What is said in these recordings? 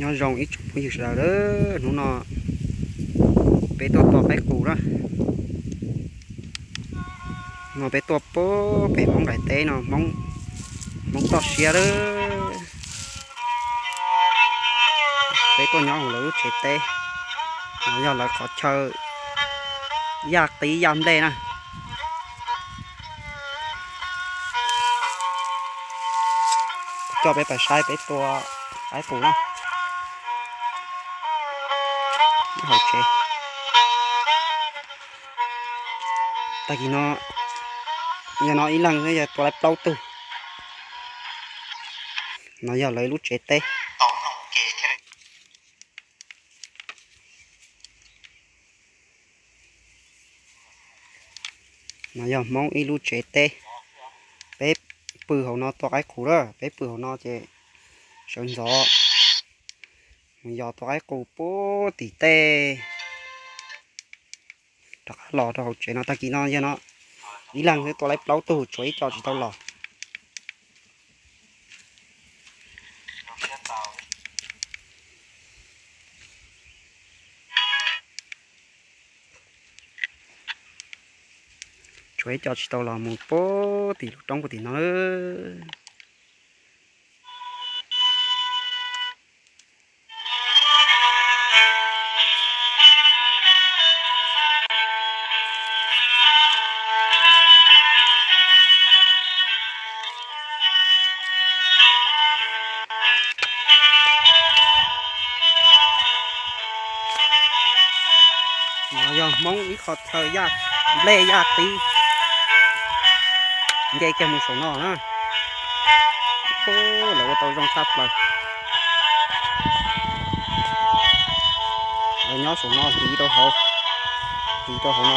Nyob zoo ib tsoom phooj ywg sawv daws, hnub no peb tuaj tua qaib qus na. No peb tuaj pem Hmoob daim teb no, Hmoob toj siab lawm. Peb tuaj nyob hauv lawv lub tsev teb, no yog lawv qhov chaw yaj qib yaj nplej na. Coj peb pais saib peb tua qaib qus na. Hauv tsev. Tag kis no, yog no ib leeg xwb yog tua lawv plaub tug. No yog lawv lub tsev teb. No yog Hmoob ib lub tsev teb. Peb pw hauv no tua qaib qus lawm, peb pw hauv no ces sawv ntxov mus yos tua qaib qus puag tim tej rov qab los rau hauv tsev no. Tag kis no yog no ib leeg xwb tua lawv plaub tug, tshuav ib co tsis tau los. Tshuav ib co tsis tau los mus puag tim lub roob puag tim no. No yog Hmoob ib qho chaw yaj nplej yaj qib. Nce kiag mus saum no na. Lawv ua tau zoo tshaj plaws. Lawv nyob saum no hliv rau hauv, hliv rau hauv no.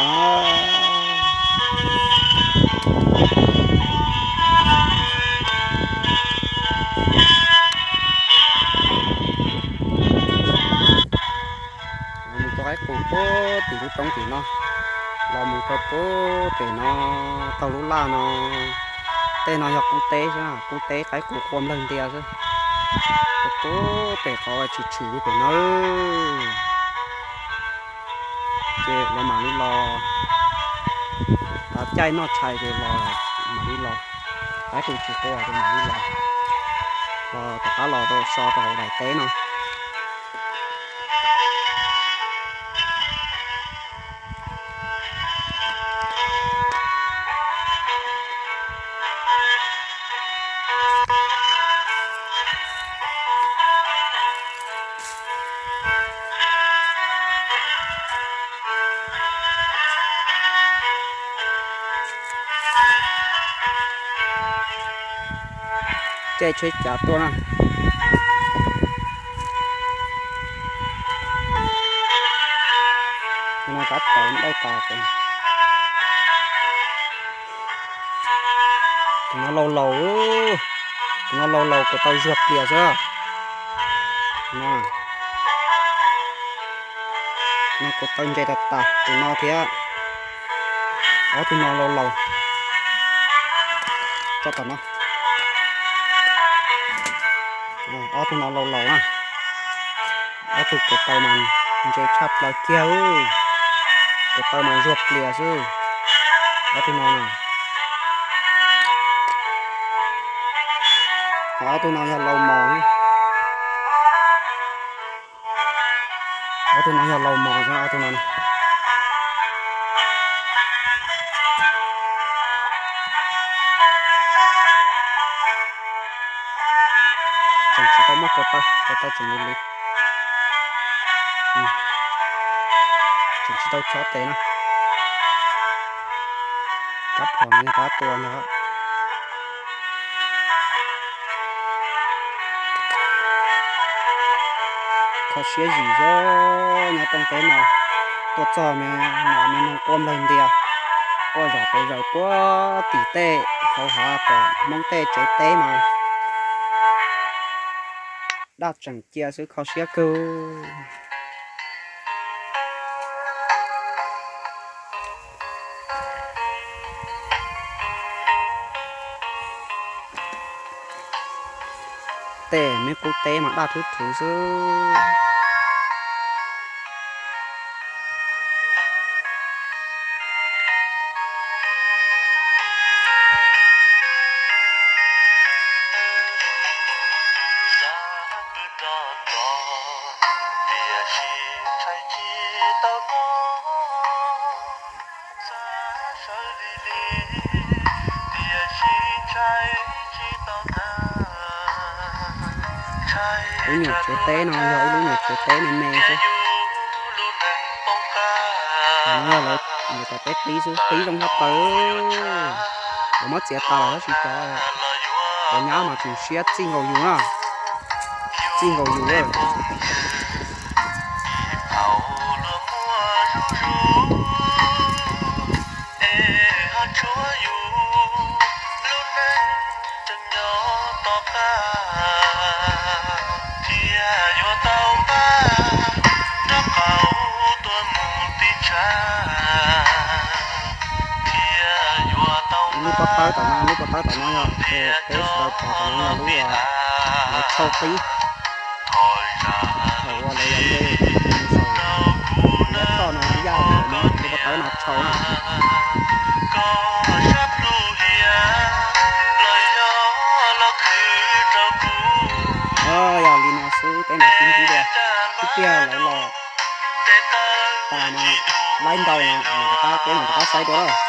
Mus tua qaib qus puag tim lub roob tim no, los mus rau puag pem no, taug lub laj no. Tej no yog qub teb xwb, qub teb qaib qus qua nplawg ntia xwb. Rau puag pem qhov tshwm tshwm li pem no. Ces lawv mam li los, tav caij noj tshais ces los mam li los. Qaib qus tsis qua ces mam li los, los rov qab los rau so rau hauv daim teb no. Caij tsheb cav tuaj na. Tus no rab phom dawj tas ces, tus no laus laus, tus no laus laus kuv tau zuag plias xwb. No, no kuv tau ntse tas tas tus no thiab. Ob tug no laus laus, tso tom no. Ob tug no laus laus na. Ob tug kuv tau mas ntse tshaj plaws kiag, kuv tau mas zuag plias xwb. Ob tug no, ob tug no yog laus mos. Ob tug no yog laus mos, ob tug no. Tseem tsis tau muaj ko taw, ko taw tseem luv luv. Tseem tsis tau chob tes na. Rab phom no yog rab tua ntag. Kho siab zim zog nyob rooj teb no, tuaj txog me nas me noog quaj nplawg ntia, quaj zom pes zaws puag tim tej hauv hav tom Hmoob tej tsev teb mas daj tseem cia xwb, kho siab kawg. Tej me qub teb mas daj thwb thwv xwb. Lub nyuam tsev teb no yog ib lub nyuam tsev teb me me xwb. No yog lawv, lawv cov teb qib xwb, qib zoo tshaj plaws. Lawv muab txiav tas lawm tab sis cov, cov nyab mas tseem siab txij nkaus yus na. Txij nkaus yus. Lub pob tawb tom no, lub pob tawb tom no yog, peb sawv daws pom tom no yog lub, lawv tshau qib. Thaum uas lawv yuav nce mus saum lub toj no yaj, lub pob tawb no tshau na. Yog li no xwb peb mam sib ntsib dua. Ib pliag lawv los tas no, laib ntau no mam rov qab, peb mam rov qab saib dua.